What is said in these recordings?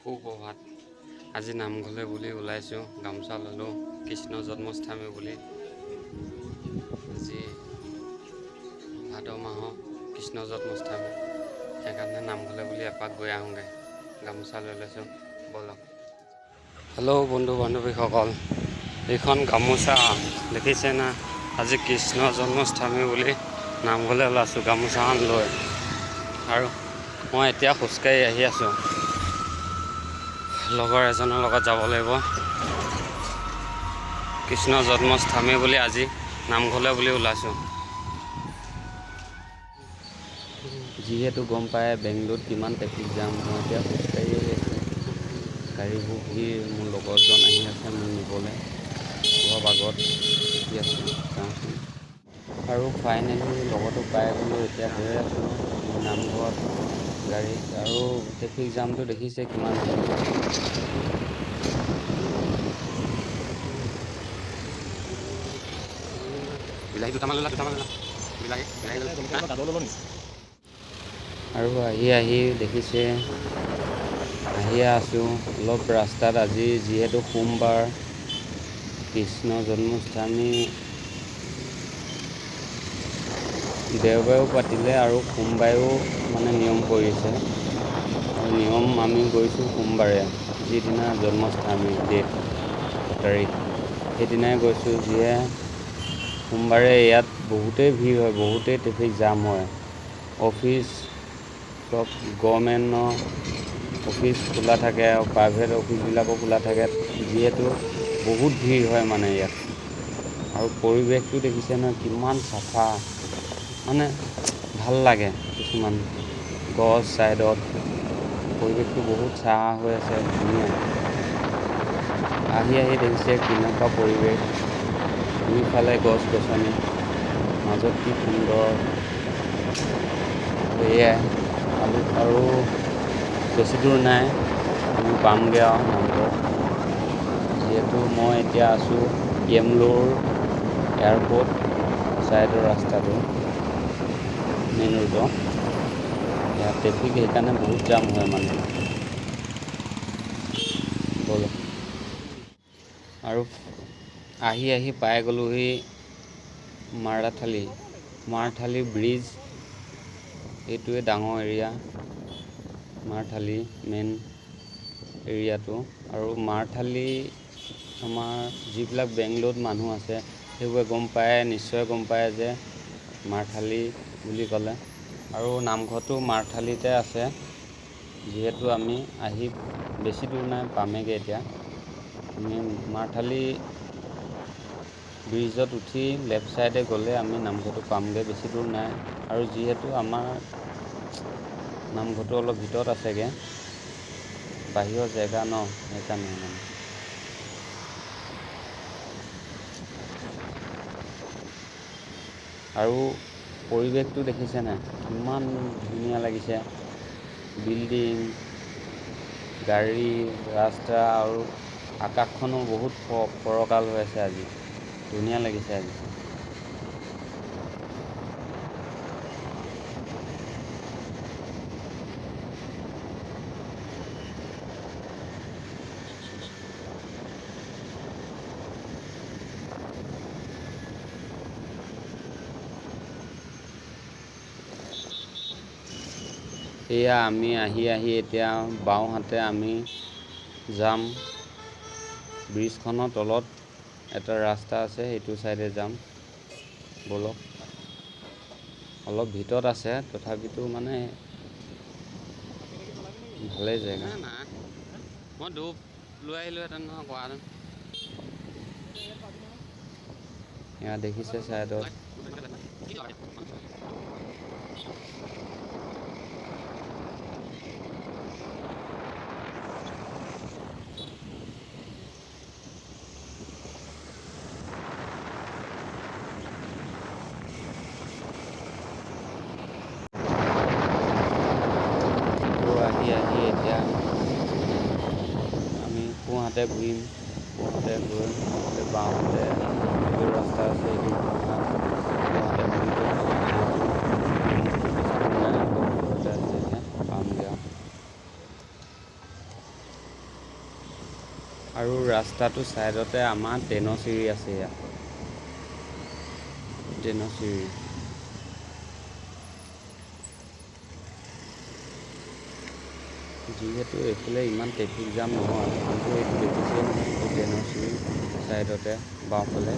সুপ্ৰভাত। আজি নামঘৰলৈ বুলি ওলাইছোঁ, গামোচা ল'লোঁ, কৃষ্ণ জন্মাষ্টমী বুলি। আজি ভাদ মাহৰ কৃষ্ণ জন্মাষ্টমী, সেইকাৰণে নামঘৰলৈ বুলি এপাক গৈ আহোঁগৈ। গামোচা লৈ লৈছোঁ, ব'লক। হেল্ল' বন্ধু বান্ধৱীসকল, এইখন গামোচা দেখিছে না? আজি কৃষ্ণ জন্মাষ্টমী বুলি নামঘৰলৈ ওলাইছোঁ গামোচাখন লৈ। আৰু মই এতিয়া খোজকাঢ়ি আহি আছোঁ, লগৰ এজনৰ লগত যাব লাগিব। কৃষ্ণ জন্মাষ্টমী বুলি আজি নামঘৰলৈ বুলি ওলাইছোঁ। যিহেতু গম পায় বেংগলোৰত কিমান ট্ৰেফিক জাম, মই এতিয়া খোজকাঢ়ি আহি আছোঁ। গাড়ীবোৰ ভিৰ, মোৰ লগৰজন আহি আছে মোক নিবলৈ, অলপ আগত ৰখি আছোঁ, যাওঁচোন। আৰু ফাইনেলি লগতো পাই গ'লোঁ, এতিয়া গৈ আছোঁ নামঘৰত গাড়ীত। আৰু ট্ৰেফিক জামটো দেখিছে কিমান ভিৰ। বিলাহী দুটামান ল'লা, দুটামান ল'লা, বিলাহী বিলাহী ল'লা। আৰু আহি আহি দেখিছে আহিয়ে আছোঁ অলপ ৰাস্তাত। আজি যিহেতু সোমবাৰ, কৃষ্ণ জন্মাষ্টমী দেওবাৰেও পাতিলে আৰু সোমবাৰেও মানে নিয়ম কৰিছে। আৰু নিয়ম আমি গৈছোঁ সোমবাৰে, যিদিনা জন্মাষ্টমী ডেট তাৰিখ, সেইদিনাই গৈছোঁ। যিয়ে সোমবাৰে ইয়াত বহুতেই ভিৰ হয়, বহুতেই ট্ৰেফিক জাম হয়। অফিচ চব গভৰ্ণমেণ্টৰ অফিচ খোলা থাকে আৰু প্ৰাইভেট অফিচবিলাকো খোলা থাকে, যিহেতু বহুত ভিৰ হয় মানে ইয়াত। আৰু পৰিৱেশটো দেখিছে নহয় কিমান চাফা, মানে ভাল লাগে। কিছুমান গছ ছাইডত পৰিৱেশটো বহুত চাফা হৈ আছে, ধুনীয়া। আহি আহি দেখিছে কেনেকুৱা পৰিৱেশ, দুইফালে গছ গছনি, মাজত কি সুন্দৰ। এয়াই আৰু বেছি দূৰ নাই, আমি পামগৈ আৰু নামঘৰ। যিহেতু মই এতিয়া আছোঁ য়েমলোৰ এয়াৰপৰ্ট ছাইডৰ ৰাস্তাটো, মেইন ৰোডৰ। ইয়াত ট্ৰেফিক সেইকাৰণে বহুত জাম হয় মানে। ব'লক। আৰু আহি আহি পাই গ'লোহি মাৰাথালি, মাৰথালি ব্ৰিজ। এইটোৱে ডাঙৰ এৰিয়া, মাৰথালি মেইন এৰিয়াটো। আৰু মাৰথালি আমাৰ যিবিলাক বেংগলোৰত মানুহ আছে সেইবোৰে গম পায়, নিশ্চয় গম পায় যে মাৰথালি বুলি ক'লে। আৰু নামঘৰটো মাৰথালিতে আছে। যিহেতু আমি আহি বেছি দূৰ নাই, পামেগৈ এতিয়া। আমি মাৰথালি ব্ৰিজত উঠি লেফ্ট ছাইডে গ'লে আমি নামঘৰটো পামগৈ, বেছি দূৰ নাই। আৰু যিহেতু আমাৰ নামঘৰটো অলপ ভিতৰত আছেগৈ, বাহিৰৰ জেগা ন, সেইকাৰণে মানে। আৰু পৰিৱেশটো দেখিছে নাই কিমান ধুনীয়া লাগিছে। বিল্ডিং, গাড়ী, ৰাস্তা আৰু আকাশখনো বহুত ফৰকাল হৈ আছে আজি, ধুনীয়া লাগিছে আজি। এয়া আমি আহি আহি এতিয়া বাওঁহাতে আমি যাম, ব্ৰিজখনৰ তলত এটা ৰাস্তা আছে, সেইটো ছাইডে যাম। ব'লক। অলপ ভিতৰত আছে, তথাপিতো মানে ভালেই জেগা। মই ডুব লৈ আহিলোহেঁতেন নহয়, কোৱাহেঁতেন। এয়া দেখিছে ছাইডত। আহি আহি এতিয়া আমি সোঁহাতে ঘূৰিম, সোঁহাতে গৈ বাওঁহাতে যিটো ৰাস্তা আছে সেইটো সোঁহাতে ঘূৰি গৈ যিহেতু বেছি দূৰ নাই, অলপ ওচৰতে আছে, এতিয়া পামগৈ আৰু। আৰু ৰাস্তাটোৰ ছাইডতে আমাৰ ট্ৰেইনৰ চিৰি আছে। ইয়াত ট্ৰেইনৰ চিৰি। যিহেতু এইফালে ইমান ট্ৰেফিক জাম নহয়, কিন্তু এইটো দেখিছেই নহয়, এইটো ট্ৰেইনৰ চিৰি ছাইডতে বাওঁফালে।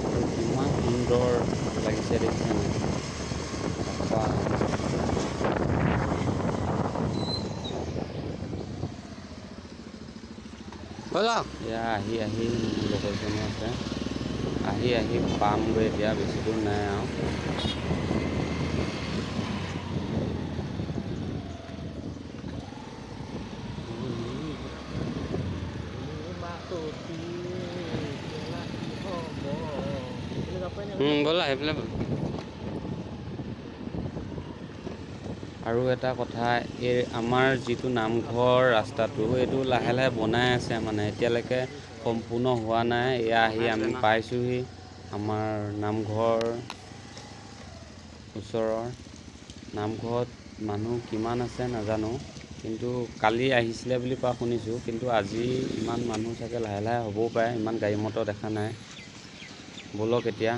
আৰু কিমান সুন্দৰ লাগিছে দেখিছে নাই? চাফা। ব'লক। এয়া আহি আহি মোৰ লগৰজনো আছে, আহি আহি পামগৈ এতিয়া, বেছি দূৰ নাই আৰু। ব'লা সেইফালে ব'লা। আৰু এটা কথা, এই আমাৰ যিটো নামঘৰ ৰাস্তাটো, এইটো লাহে লাহে বনাই আছে, মানে এতিয়ালৈকে সম্পূৰ্ণ হোৱা নাই। এয়া আহি আমি পাইছোঁহি আমাৰ নামঘৰ ওচৰৰ নামঘৰত। মানুহ কিমান আছে নাজানো, কিন্তু কালি আহিছিলে বুলি কোৱা শুনিছোঁ, কিন্তু আজি ইমান মানুহ চাগে লাহে লাহে হ'বও পাৰে, ইমান গাড়ী মটৰ দেখা নাই। ব'লক এতিয়া।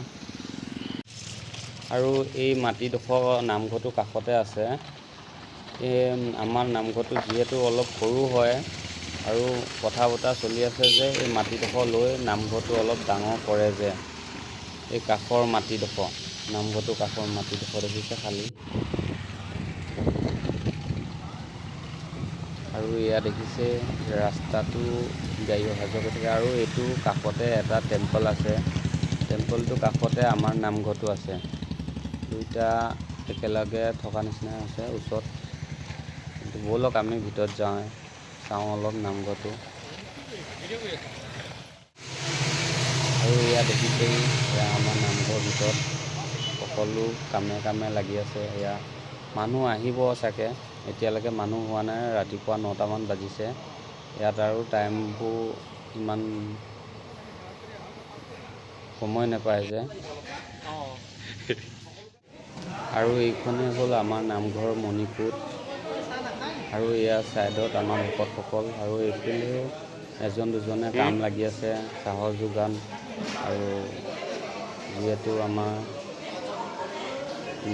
আৰু এই মাটিডোখৰ নামঘৰটোৰ কাষতে আছে। এই আমাৰ নামঘৰটো যিহেতু অলপ সৰু হয়, আৰু কথা বতৰা চলি আছে যে এই মাটিডোখৰ লৈ নামঘৰটো অলপ ডাঙৰ কৰে যে, এই কাষৰ মাটিডোখৰ, নামঘৰটোৰ কাষৰ মাটিডোখৰ দেখিছে খালী। আৰু এয়া দেখিছে ৰাস্তাটো গাড়ী অহা যোৱা কৰি থাকে। আৰু এইটো কাষতে এটা টেম্পল আছে, টেম্পলটোৰ কাষতে আমাৰ নামঘৰটো আছে। দুইটা একেলগে থকা নিচিনা আছে ওচৰত। কিন্তু ব'লক আমি ভিতৰত যাওঁ, চাওঁ অলপ নামঘৰটো। আৰু এয়া দেখিছেই, এয়া আমাৰ নামঘৰৰ ভিতৰত সকলো কামে কামে লাগি আছে। এয়া মানুহ আহিব চাগে, এতিয়ালৈকে মানুহ হোৱা নাই, ৰাতিপুৱা 9টামান বাজিছে। ইয়াত আৰু টাইমবোৰ ইমান সময় নাপায় যে। আৰু এইখনেই হ'ল আমাৰ নামঘৰ মণিকূট। আৰু এয়া ছাইডত আমাৰ ভকতসকল, আৰু এইফালেও এজন দুজনে কাম লাগি আছে, চাহৰ যোগান। আৰু যিহেতু আমাৰ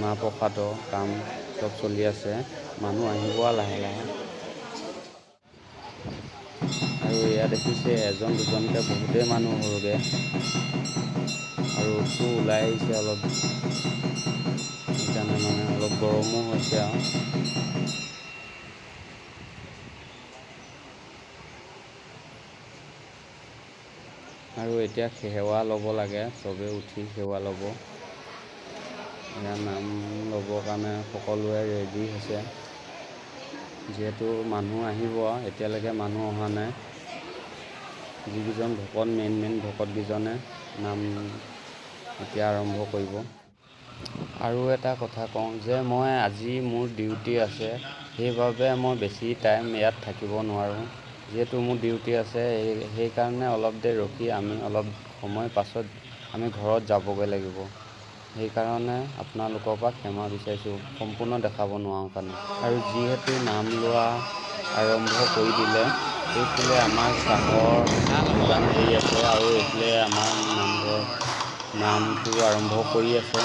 মাহ প্ৰসাদৰ কাম চব চলি আছে, মানুহ আহিব লাহে লাহে। আৰু এয়া দেখিছে এজন দুজনকৈ বহুতেই মানুহ হ'লগৈ, আৰু ৰ'দটো ওলাই আহিছে অলপ, সেইকাৰণে মানে অলপ গৰমো হৈছে আৰু। আৰু এতিয়া সেৱা ল'ব লাগে, চবে উঠি সেৱা ল'ব। এয়া নাম ল'বৰ কাৰণে সকলোৱে ৰেডি হৈছে, যিহেতু মানুহ আহিব, এতিয়ালৈকে মানুহ অহা নাই। যিকেইজন ভকত, মেইন মেইন ভকতকেইজনে নাম এতিয়া আৰম্ভ কৰিব। আৰু এটা কথা কওঁ যে মই আজি মোৰ ডিউটি আছে, সেইবাবে মই বেছি টাইম ইয়াত থাকিব নোৱাৰোঁ। যিহেতু মোৰ ডিউটি আছে, সেইকাৰণে অলপ দেৰি ৰখি আমি অলপ সময় পাছত আমি ঘৰত যাবগৈ লাগিব। সেইকাৰণে আপোনালোকৰ পৰা ক্ষমা বিচাৰিছোঁ, সম্পূৰ্ণ দেখাব নোৱাৰোঁ কাৰণে। আৰু যিহেতু নাম লোৱা আৰম্ভ কৰি দিলে, এইফালে আমাৰ চাহৰ যোগান ধৰি আছে, আৰু এইফালে আমাৰ নামঘৰ নামটো আৰম্ভ কৰি আছে।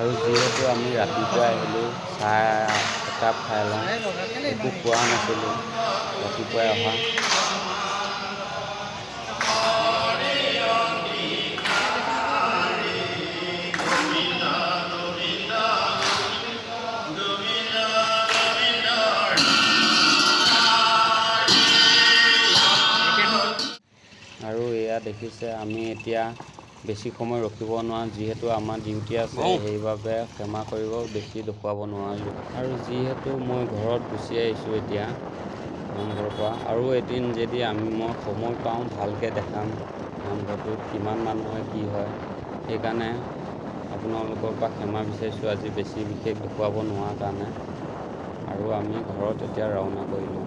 আৰু যিহেতু আমি ৰাতিপুৱাই আহিলোঁ, চাহ একাপ খাই লওঁ, একো খোৱা নাছিলোঁ ৰাতিপুৱাই অহা। আৰু এয়া দেখিছে আমি এতিয়া বেছি সময় ৰখিব নোৱাৰোঁ, যিহেতু আমাৰ ডিউটি আছে, সেইবাবে ক্ষমা কৰিব, বেছি দেখুৱাব নোৱাৰিলোঁ। আৰু যিহেতু মই ঘৰত গুচি আহিছোঁ এতিয়া নামঘৰৰ পৰা, আৰু এদিন যদি মই সময় পাওঁ ভালকৈ দেখাম নামঘৰটোত কিমান মানুহ হয় কি হয়। সেইকাৰণে আপোনালোকৰ পৰা ক্ষমা বিচাৰিছোঁ আজি বেছি বিশেষ দেখুৱাব নোৱাৰাৰ কাৰণে। আৰু আৰু আমি ঘৰত এতিয়া ৰাওনা কৰিলোঁ।